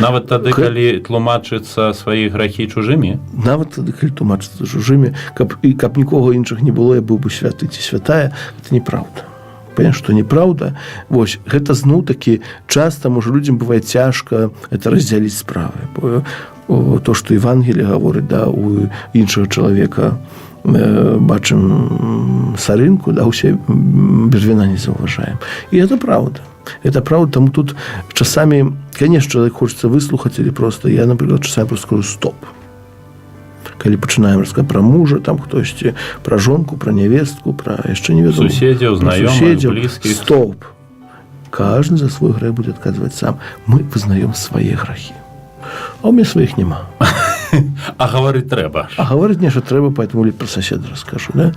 Нават тады, калі тлумачыцца свае грахі чужымі? Нават тады, калі тлумачыцца чужымі, каб і каб нікога іншых не было, я быў бы святы ці святая. Это неправда. Понятно, что неправда. Вось гэта зноў такі часто, можа, людзям бывае цяжка это раздзяліць справы, бо то, что Евангелие гаворыць, да, у іншага чалавека бачым сарынку, да, усе бервяна не заўважаем. І это правда, это правда. Там тут часамі, конечно, чалавек хочется выслухаць или просто я, напрыклад, часамі просто скажу: «Стоп», калі пачынаем расказаць пра мужа там хтосьці, пра жонку, пра нявестку, пра яшчэ не ведаю, суседзяў, пра знаёмых, суседзяў. блізкіх. Стоп, каждый за свой грэх будет адказваць сам, мы вызнаем свае грахі. А у меня сваіх няма. А гаварыць трэба. А гаварыць нешта трэба, поэтому лепей про соседа расскажу, да?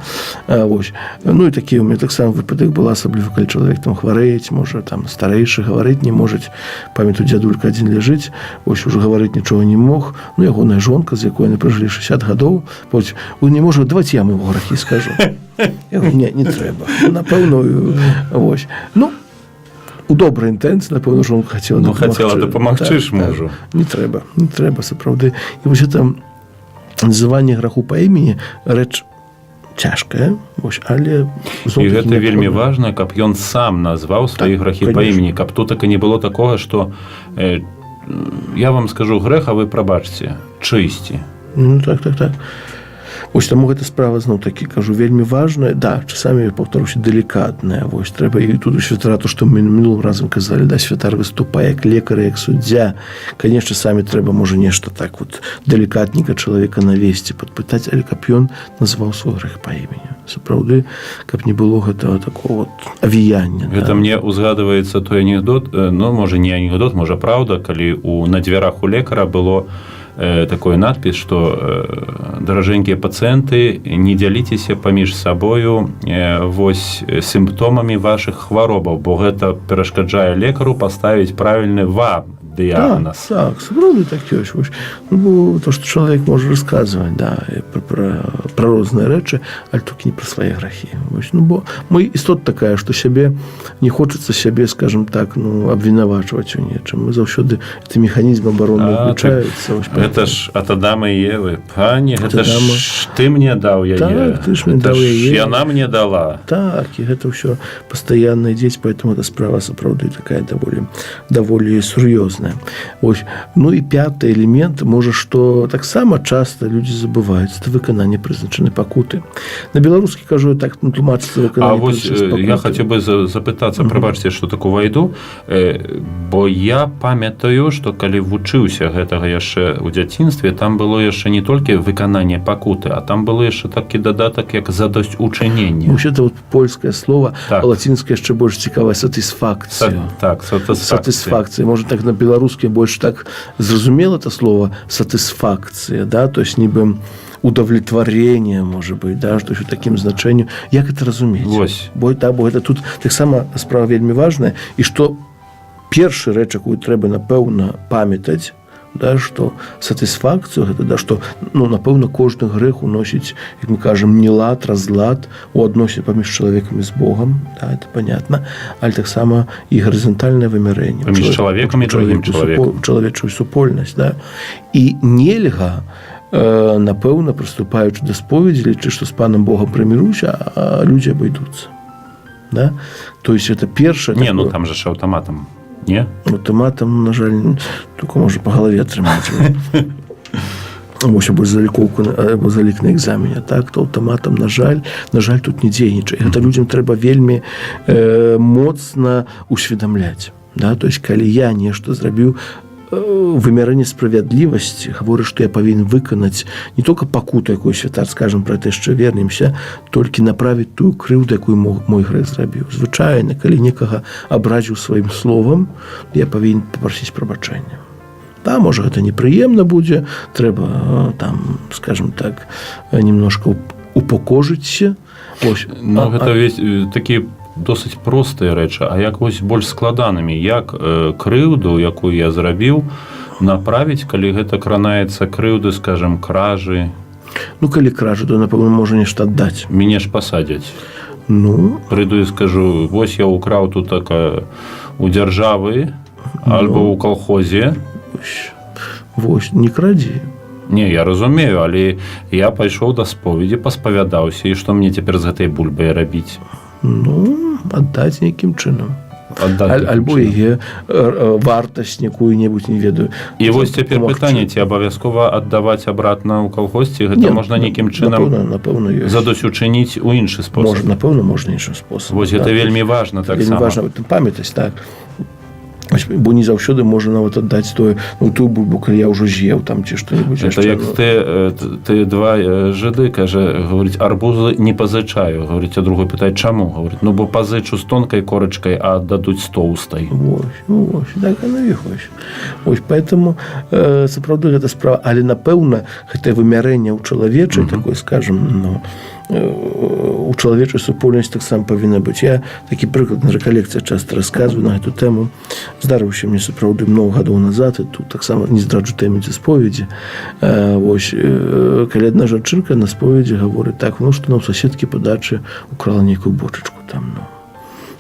Вось. Ну і такі у меня таксама выпадак была, асабліва калі чалавек там хварэць, можа, там старэйшы, гаварыць не можаць. Памятаю, дзядулька адзін ляжыць, вось уже гаварыць нічога не мог, ну, ягоная жонка, з якой яны пражылі 60 гадоў, вось, он не можа, давайте я ему грахі скажу. Я говорю: «Не, не трэба». Напэўна, вось, ну, у добрай інтэнцыі, напэўна, жонка хацела Ну, хацела дапамагчы ж мужу. Не трэба, не трэба, сапраўды. І вось это называнне граху па імені — рэч цяжкая, вось, але І зноў-такі гэта вельмі неабходна. важна, каб ён сам назваў свае грахі па імені, каб тут так і не было такога, што я вам скажу грэх, а вы прабачце чысці. Ну так. Ось таму гэта справа, зноў такі кажу, вельмі важная, да, часамі, паўтаруся, далікатная. Вось трэба і тут у святара, то, што мы мінулым разам казалі, да, святар выступае як лекар, як суддзя. Конечно, самі трэба, можа, нешта так вот далікатненька чалавека навесці, падпытаць, але каб ён назваў свой грэх па імені, сапраўды, каб не было гэтага такого вот авіяння. Гэта мне узгадваецца той анекдот, ну, можа, не анекдот, можа, праўда, калі у на дзвярах у лекара было такой надпіс, што даражэнькія пацыенты, не дзяліцеся паміж сабою вось сімптомамі вашых хваробаў, бо гэта перашкаджае лекару паставіць правільны вам дыягназ. Так, сапраўды так ёсць. Вось. Ну, бо то, што чалавек можа расказваць, да, і пра розныя рэчы, але толькі не пра свае грахі. Вось. Ну, бо мы істота такая, што сябе не хочацца сябе, скажем так, ну, абвінавачваць у нечым. Мы заўсёды, это механізм абароны А, включаецца. Вось, Гэта ж ад Адама і Евы. Пані, гэта Адама. ж ты мне даў яе. Так, ты ж мне Гэта даў ж яе. яна мне дала. Так, і гэта ўсё пастаянна ідзець, поэтому эта справа сапраўды такая даволі сур'ёзная. Ось. Ну і пяты элемент, можа, што таксама часта людзі забываюць, это выкананне прызначанай пакуты. На беларускі кажу, так, ну, тлумачыцца А выкананне вось прызначанай я пакуты. хацеў бы запытацца, прабачце, што так увайду, бо я памятаю, што калі вучыўся гэтага яшчэ ў дзяцінстве, там было яшчэ не толькі выкананне пакуты, а там было яшчэ такі дадатак, як задосць учыненне. Ну, это вот польскае слово, Так. а лацінскае яшчэ больш цікавае: сатысфакцыю. Так, сатысфакцыя. Сатысфакцыя. Может, так на беларускі больш так зразумела это слово сатысфакцыя, да, то есть нібы удовлетворение, может быть, да, что у такім значэнню. Як это разумець? Вось. Бо, да, бо гэта тут таксама справа вельмі важная, і што першы рэч, якую трэба, напэўна, памятаць, да, што сатысфакцыю гэта, да, што, ну, напэўна, кожны грэх уносіць, як мы кажам, нелад, разлад у адносе паміж чалавекам і з Богом, да, это понятно, але таксама і гарызантальнае вымярэнне Паміж чалавекам і другім чалавекам. Чалавечую супольнасць, да. І нельга, напэўна, прыступаючы да споведзі, лічыць, што з панам Богом прыміруся, а людзі абыдуцца, да? То есть это першае. Не, ну там же ж аўтаматам, не? Аўтаматам, на жаль, только можа по галаве атрымаць. Вось, або залікоўку, або залік на экзамене. Так, то аўтаматам, на жаль, тут не дзейнічае. Гэта людзям трэба вельмі моцна усведамляць, да? То есть калі я нешта зрабіў, Вымярэнне справядлівасці гаворыць, што я павінен выканаць не только пакуту, якую святар, скажем, про это яшчэ вернемся, толькі направіць тую крыўду, якую мой грэх зрабіў. Звычайна, калі некага абразіў сваім словам, я павінен папрасіць прабачэння. Да, можа, гэта непрыемна будзе, трэба там, скажем так, немножко упокожыцца. Ось. Ну, гэта весь такі досыць простыя рэчы. А як вось больш складанымі, як крыўду, якую я зрабіў, направіць, калі гэта кранаецца крыўды, скажем, кражы? Ну, калі кражу, то, напэўна, можа нешта аддаць. Мяне ж пасадзяць. Ну. Прыйду і скажу: вось я украў тут така у дзяржавы альбо ў калхозе. Вось, вось, не крадзі. Не, я разумею, але я пайшоў да споведзі, паспавядаўся, і што мне цяпер з гэтай бульбай рабіць? Ну, аддаць нейкім чынам. Аддаць нейкім Альбо чынам. яе вартасць якую-небудзь, не ведаю. І вось цяпер Дапамагчы. пытанне: ці абавязкова аддаваць обратно ў калгосці гэта? Не, Можна нейкім чынам напэўна, ёсць. задосьучыніць у іншы спосаб? Можна, напэўна, можна іншым спосабам. Вось гэта вельмі важна. Вельмі Таксама важна об этом памятаць, так. Ось, бо не заўсёды можна нават аддаць тое, ну, тую бульбу, калі я ўжо з'еў там ці што-нибудь Это яшчэ, як ну. Ты два жыды, кажа, говорит: «Арбузы не пазычаю», говорит. А другой пытает: «Чаму?» Говорит: «Ну, бо пазычу з тонкай корачкай, а аддадуць з тоўстай». Вось, ну, вось, так оно і вось. Вось, поэтому сапраўды гэта справа, але, напэўна, гэтае вымярэнне ў чалавечай такой, скажем, ну, у чалавечай супольнасці таксама павінна быць. Я такі прыклад на рэкалекцыях часта расказваю на гэту тэму. Здарыўся мне сапраўды много гадоў назад, і тут таксама не здраджу таямніцы споведзі. Вось, калі адна жанчынка на споведзі гаворыць так, ну, што на ў суседкі па дачы украла нейкую бочачку там, ну.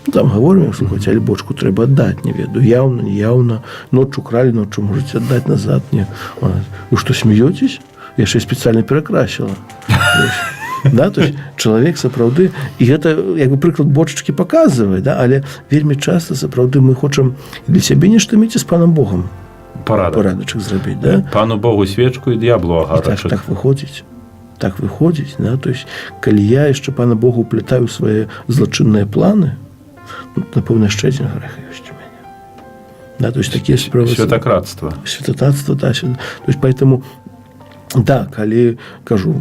Ну, там говорим: «Слухайте, але бочку трэба аддаць, не ведаю, яўна, неяўна, ноччу кралі, ноччу можете аддаць назад». Не. Она: «Вы что, смеетесь? Я яшчэ специально перакрасила». Вось. Да, то есть чалавек сапраўды, і гэта як бы прыклад бочачкі показывае, да, але вельмі часта сапраўды мы хочам для сябе нешта мець і з панам Богом Парадак. парадачак зрабіць, да? Пану Богу свечку і д'яблу І так, агарачак. так выходзіць, так выходзіць, да? То есть калі я яшчэ пана Богу уплетаю свае злачынныя планы, ну, напэўна, яшчэ адзін грэх ёсць у мяне, да? То есть такія справы. Святакрадства. Святотатство, да, то есть поэтому, да, калі, кажу,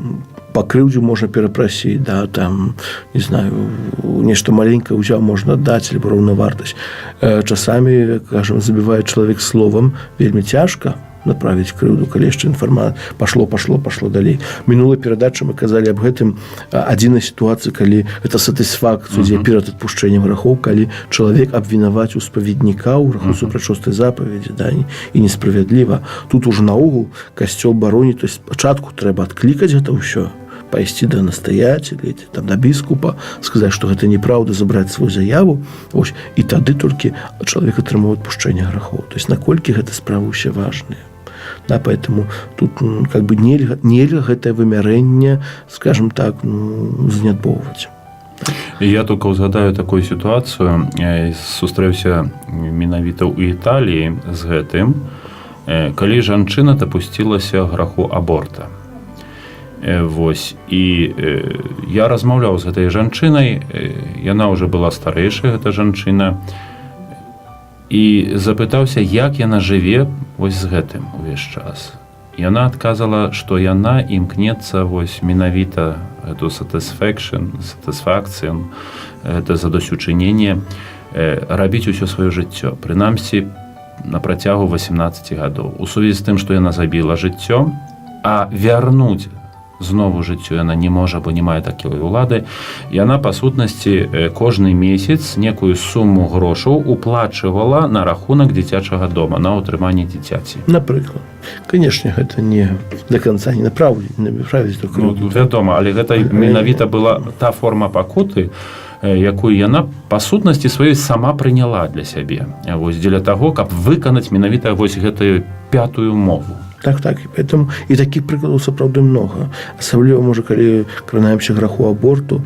па крыўдзе можна перапрасіць, да, там, не знаю, нешта маленькае ўзяў, можна даць альбо раўнавартасць. Часамі, кажам, забівае чалавек словам, вельмі цяжка направіць крыўду, калі яшчэ інфарма пошло, пошло, пошло далей. Мінулай перадачы мы казалі аб гэтым, адзінай сітуацыі, калі это сатысфакцыю ідзе перад адпушчэннем грахоў, калі чалавек абвінаваціў спаведніка ў граху супраць шостай запаведзі, да, і несправядліва. Тут уже наогул касцёл бароніць, то есть спачатку трэба адклікаць гэта ўсё, пайсці да настаяцеля, там, да біскупа, сказаць, што гэта неправда, забраць сваю заяву. Ось, і тады толькі чалавек атрымаў адпушчэнне грахоў. То есть наколькі гэта справы ўсе важныя, да, поэтому тут как бы нельга гэтае вымярэнне, скажем так, ну, занядбоўваць. Я только узгадаю такую сітуацыю, сустрэўся менавіта ў Італіі з гэтым, калі жанчына дапусцілася граху аборта. Вось, і я размаўляў з гэтай жанчынай, яна ўжо была старэйшая, гэта жанчына, і запытаўся, як яна жыве вось з гэтым увесь час. Яна адказала, што яна імкнецца вось менавіта эту satisfaction, satisfaction, это задосьучыненне, рабіць усё сваё жыццё, прынамсі на працягу 18 гадоў, у сувязі з тым, што яна забіла жыццё, а вярнуць знову жыццё яна не можа, бо не мае такой улады. Яна па сутнасці кожны месяц некую суму грошаў уплачвала на рахунак дзіцячага дома на ўтрыманне дзіцяці. Напрыклад, конечно, гэта не до конца не направіць, не направіць. Ну, вядома, але гэта менавіта была та форма пакуты, якую яна па сутнасці сваёй сама прыняла для сябе вось дзеля таго, каб выканаць менавіта вось гэтую пятую мову. Так, і поэтому і такіх прыкладаў сапраўды много. Асабліва, можа, калі кранаемся граху аборту,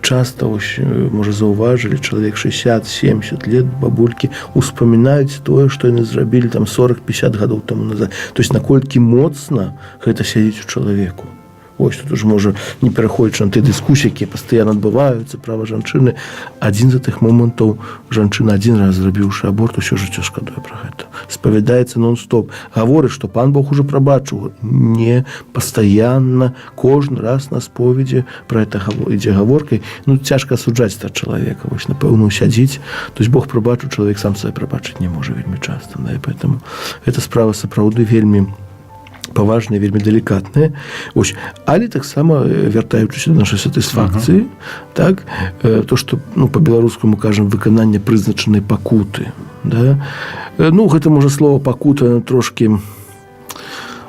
часто ось, можа, заўважылі, чалавек 60-70 лет, бабулькі успамінаюць тое, што яны зрабілі там 40-50 гадоў тому назад. То есть наколькі моцна гэта сядзіць у чалавеку. Ось тут уж, можа, не пераходзячы на тыя дыскусіі, якія пастаянна адбываюцца, права жанчыны, адзін з тых момантаў: жанчына, адзін раз зрабіўшы аборт, усё жыццё шкадуе пра гэта, спавядаецца нон-стоп, гаворыць, што пан Бог уже прабачыў. Не, пастаянна, кожны раз на споведзі про это ідзе гаворкай. Ну, цяжка асуджаць так чалавека. Вось, напэўна, сядзіць. То есть Бог прабачыў, чалавек сам сабе прабачыць не можа вельмі часто, да, і поэтому эта справа сапраўды вельмі паважная, вельмі далікатная. Ось, але таксама, вяртаючыся да нашай сатысфакцыі, так, то, что, ну, по-беларускаму кажам, выкананне прызначанай пакуты, да? Ну, гэта, можа, слова «пакута» трошки,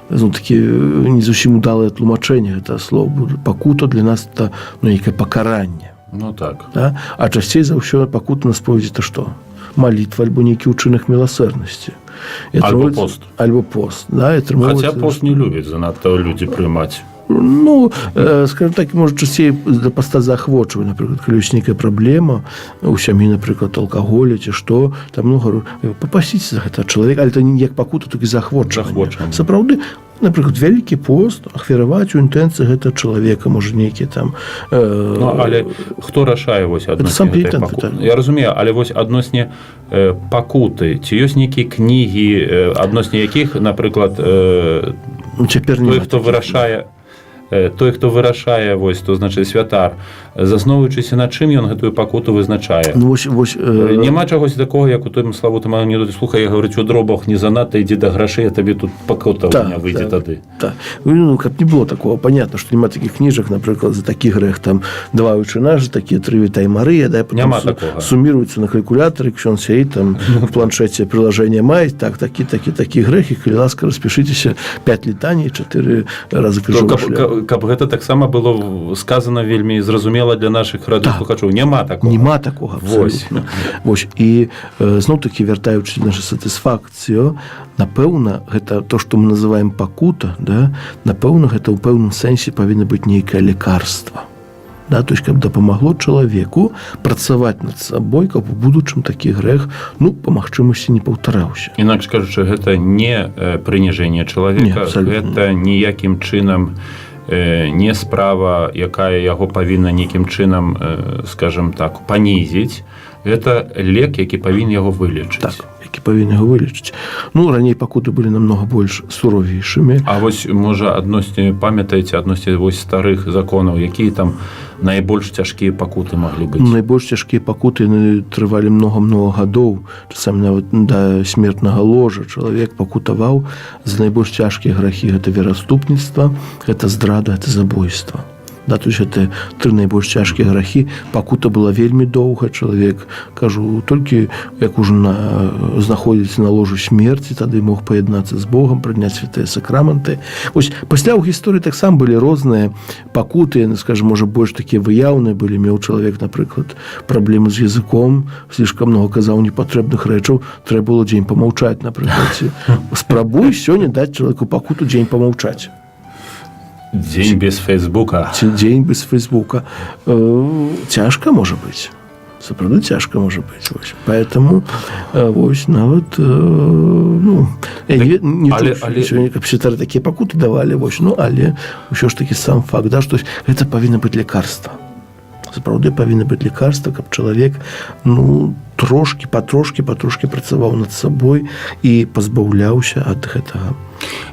ну, такі не зусім удалае тлумачэнне гэта слова. Пакута для нас это, ну, нейкае пакаранне. Ну так. Да? А часцей за ўсё пакута на споведзі — то што? Малітва альбо нейкі ўчынак міласэрнасці. І Альбо пост. Альбо пост, да, і Хаця пост не любяць занадта людзі прымаць. Ну, скажем так, можа, часцей да поста заахвочваю, напрыклад, калі ёсць нейкая праблема у сям'і, напрыклад, алкаголя ці што там, ну, говорю: «Папасіце за гэта чалавек», але это не як пакута, так і заахвочванне. Заахвочванне. Сапраўды, напрыклад, вялікі пост ахвяраваць у інтэнцыі гэта чалавека, можа, нейкі там Ну, але хто рашае вось адносне Сам гэтай пенітэнт, паку- Я разумею, але вось адносне пакуты, ці ёсць нейкія кнігі, адносне якіх, напрыклад, Ну, цяпер той, няма хто такіх. вырашае, той, хто вырашае, вось, то значыць святар, засноўваючыся на чым ён гэтую пакуту вызначае? Ну, вось. Няма чагось такого, як у тым славутым анекдоце: «Слухай, я, гаворыць, у дробах не занадта, ідзі да грашэй, а табе тут пакута Так, не выйдзе так. тады». Так. Ну, каб не было такого, понятно, что няма таких кніжак, напрыклад, за такі грэх там два «Ойча наш», за такія тры «Вітай, Марыя», да, потом Няма такога. суммируется на калькуляторе, ксёндз сядзіць там в планшете приложение мае, так, такі, такі, такі грэх, і, калі ласка, распішыцеся, 5 літаній, 4 разы То, крыжовы каб, шлях. каб гэта таксама было сказано вельмі зразумела для нашых радыёслухачоў, няма такого. Нема такога. Вось. Абсолютно. Вось. І зноў такі, вяртаючы нашу сатысфакцыю, напэўна, гэта то, што мы называем пакута, да, напэўна, гэта ў пэўным сэнсе павінна быць нейкае лекарство. Да, то есть каб дапамагло чалавеку працаваць над сабой, каб у будучым такі грэх, ну, па магчымасці, не паўтараўся. Інакш кажучы, гэта не прыніжэнне Не, чалавека, абсалютна. гэта ніякім чынам не справа, якая яго павінна нейкім чынам, скажем так, панізіць. Гэта лек, які павінен яго вылечыць. Так, які павінен яго вылечыць. Ну, раней пакуты былі намнога больш суровейшымі. А вось, можа, адносне, памятаеце, адносне вось старых законаў, якія там найбольш цяжкія пакуты маглі быць? Ну, найбольш цяжкія пакуты, яны трывалі много-много гадоў, часамі нават да смертнага ложа чалавек пакутаваў за найбольш цяжкія грахі. Гэта вераступніцтва, гэта здрада, это забойства. Да, то есть это тры найбольш цяжкія грахі. Пакута была вельмі доўга. Чалавек, кажу, толькі як ужо знаходзіцца на ложу смерці, тады мог паяднацца з Богом, прыняць святыя сакраманты. Ось, пасля ў гісторыі таксама былі розныя пакуты, яны, скажем, можа, больш такія выяўныя былі. Меў чалавек, напрыклад, праблемы з языком, слишком много казаў непатрэбных рэчаў, трэба было дзень памаўчаць, напрыклад. Спрабуй сёння даць чалавеку пакуту дзень памаўчаць. Дзень без фейсбука. Ці дзень без фейсбука. Цяжка можа быць, сапраўды цяжка можа быць. Вось. Поэтому вось нават ну, я не чуў сёння, каб святары такія пакуты давалі. Вось, ну, але ўсё ж таки сам факт, да, што гэта павінна быць лекарства, сапраўды павінна быць лекарства, каб чалавек, ну, трошки, патрошки, патрошки працаваў над сабой і пазбаўляўся ад гэтага.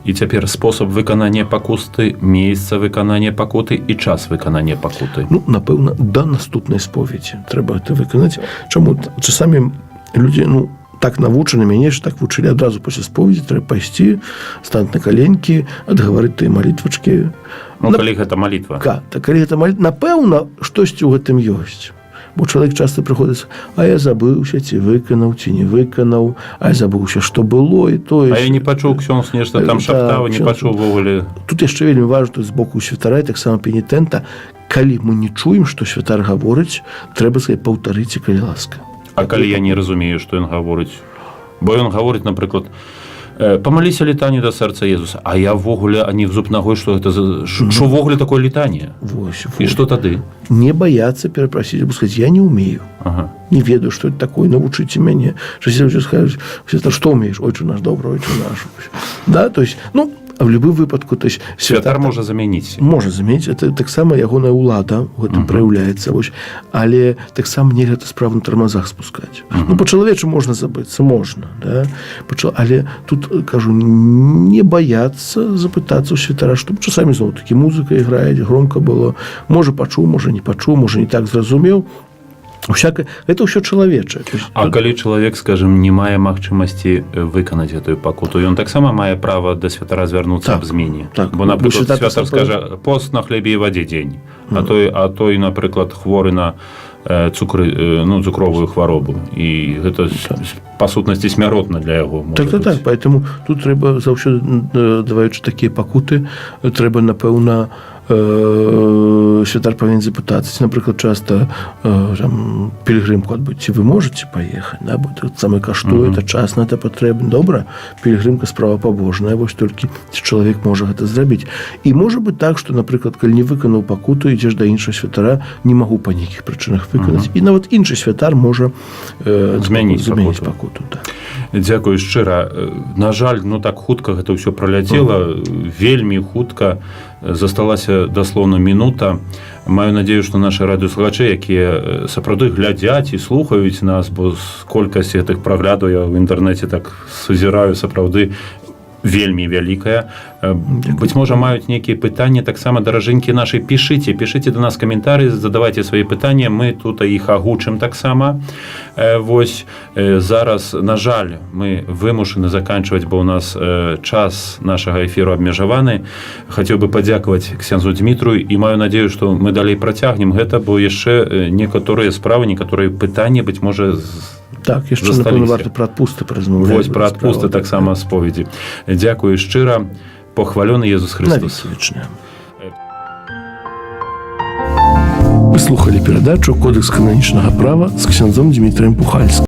І цяпер спосаб выканання пакуты, месца выканання пакуты і час выканання пакуты. Ну, напэўна, да наступнай споведзі трэба гэта выканаць. Чаму? Часамі людзі, ну, так навучаны, мяне ж так вучылі: адразу пасля споведзі трэба пайсці, стаць на каленькі, адгаварыць тыя малітвачкі. Ну, калі гэта малітва. Так, калі гэта малітва, напэўна, штосьці ў гэтым ёсць. Бо чалавек часта прыходзіць: «А я забыўся, ці выканаў, ці не выканаў, а я забыўся, што было», і то. А я не пачуў, ксёндз нешта там шаптаў, не ксёндз- пачуў увогуле. Тут яшчэ вельмі важна з боку святара і таксама пенітэнта: калі мы не чуем, што святар гаворыць, трэба сказать: «Паўтарыце, калі ласка». А калі я не разумею, што ён гаворыць? Бо ён гаворыць, напрыклад, «Памаліся літанію да сэрца Езуса», а я ўвогуле ані в зуб ногой, што гэта за, що ўвогуле такое літанія? Вось, І вось. што тады? Не баяцца перапрасіць, або сказать: «Я не умею, не ведаю, что это такое, научите мяне». Скажут: «Что умеешь?» «Ойча наш», «Добра, ойча наш». Да, то есть, ну, А в любым выпадку, то есть святар можа замяніць. Можа заменіць, это таксама ягоная ўлада у гэтым праяўляецца, вось. Але таксама нельга гэту справу на тармазах спускаць. Ну, па-чалавечу можна забыцца, можна, да? Але тут кажу, не баяцца запытацца ў святара, што часамі зноў такі музыка іграе, громко было, можа, пачуў, можа, не пачуў, можа, не так зразумеў. Усяка, это ўсё чалавечае. То есть А калі чалавек, скажем, не мае магчымасці выканаць гэтую пакуту, ён таксама мае права да святара звярнуцца Так, аб змене? так. Бо, напрыклад, Бо святар святар таксама скажа: пост на хлебе і вадзе дзень, а той, напрыклад, хворы на цукры, ну, цукровую хваробу, і гэта па сутнасці смяротна для яго можа Так, быць. поэтому тут трэба заўсёды, даваючы такія пакуты, трэба, напэўна, святар павінен запытацца. Напрыклад, часта там, пілігрымку адбыць, ці вы можете паехаць, да, бо это самы каштуе, это час на это патрэбны. Добра, пілігрымка — справа пабожная, вось толькі ці чалавек можа гэта зрабіць? І можа быть так, что, напрыклад, калі не выканаў пакуту, ідзеш да іншага святара: не магу па нейкіх прычынах выканаць, і нават іншы святар можа змяніць змяніць пакуту. пакуту, так. Дзякую шчыра. На жаль, ну, так хутка гэта ўсё праляцела, вельмі хутка, засталася даслоўна мінута. Маю надзею, што нашы радыёслухачы, якія сапраўды глядзяць і слухаюць нас, бо колькасць гэтых праглядаў, я ў інтэрнэце так сузіраю, сапраўды вельмі вялікая. Быць можа, маюць нейкія пытанні таксама. Даражэнькі нашы, пішыце, пішыце до нас каментары, задавайте свае пытанні, мы тут іх агучым таксама. Вось зараз, на жаль, мы вымушаны заканчваць, бо у нас час нашага эфіру абмежаваны. Хацеў бы падзякаваць ксяндзу Дмітрую і маю надзею, што мы далей працягнем гэта, бо яшчэ некаторыя справы, некаторыя пытанні, быць можа, Так, яшчэ, засталіся. напэўна, варта пра адпусты паразмаўляць. Вось, пра адпусты таксама, споведзі. Дзякую шчыра. Похвалёны Езус Христос. Навекі вечныя. Вы слухали перадачу «Кодэкс кананічнага права» з ксяндзом Дмітрием Пухальскім.